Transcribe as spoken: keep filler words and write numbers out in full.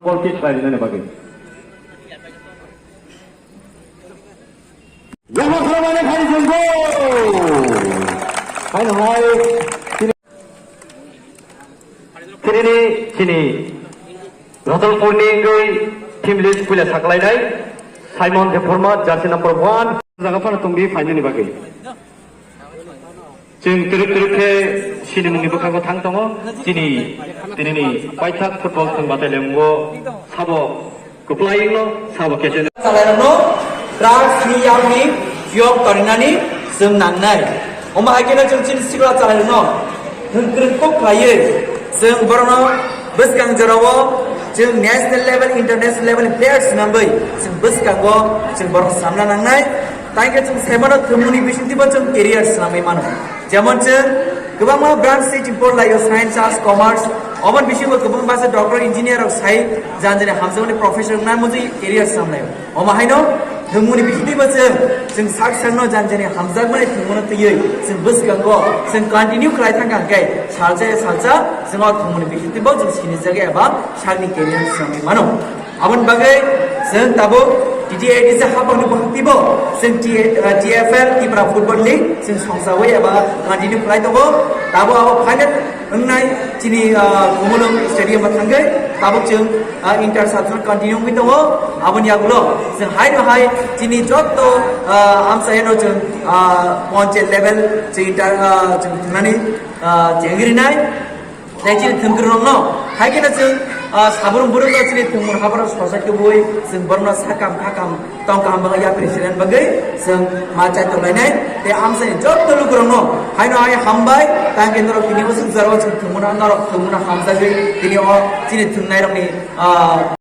Ball kick khlai rinani bagwi. Yama Salamani phai jenggo. Haino hai tini, tini ni chini Ratanpurni wngwi team list puila saklainai Simon Debbarma, jersey number one. Jaga phano tongdi phainani bagwi. Chwng twrwk twrwk khe sinimungni bwkhango thang tongo. Chini, tinini paithak football thwng batai lemungo sabo kwplai wngno, sabo kese. Chalairokno drugs ni yakni phiyok torinani chwng nangnai. Omo hai kheno chwng chini sikla chalairokno thwng kwrwng kok khlaiwi chwng borokno bwskang jorao chwng national level, international level ni players swnamwi chwng bwskango chwng borokno samna nangnai. Tangkhe chwng saimano thwngmungni bisingtwibo chwng career swnamwi mano. Jemon chwng kwbangma branch se chwng porlaio, science, arts, commerce, oboni bisingo kwbangma se doctor, engineer rok sai jani jani hamjakmani professor wngna muchungwi career swnamlaio. Omo haino thwngmungni bisingtwibo chwng, chwng sak sakno jani jani hamjakmani thwngmungno twiwi chwng bwskango chwng continue khlai thangkha hwnkhe salsa ya salsa chwng o thwngmungni bisingtwibo chwng sinijak eba sakni career swnamwi mano. Aboni bagwi chwng tabuk T T A D C hapangni bwkhaktibo chwng T-, uh, T F L, Tripura Football League, chwng songsawi eba continue khlai tongo. Tabuk abo final wngnai chini, uh, Khumulwng Stadium o thangwi tabuk chwng, uh, inter sub zone continue wngwi tongo. Aboni yagulo chwng hai no hai chini jotto, uh, amchaino chwng, uh, ponchayat level chwng inter, uh, chwng thwngnani, uh, chengrinai. Tei chini thwngkwrwng rokno, hai kheno chwng, ah, sabrung burung no chini thwngmung habar sosa khe bui, chwng borokno sakam khakam tong kaham bagwi ya president bagwi chwng ma chai tonglainai. Tei amsani jotto lukurokno haino hai hambai, tangkhe norok tini bwswk jorao chwng thwngmungno norok thwngmungno hamjagwi tini o chini thwngnairokni, ah,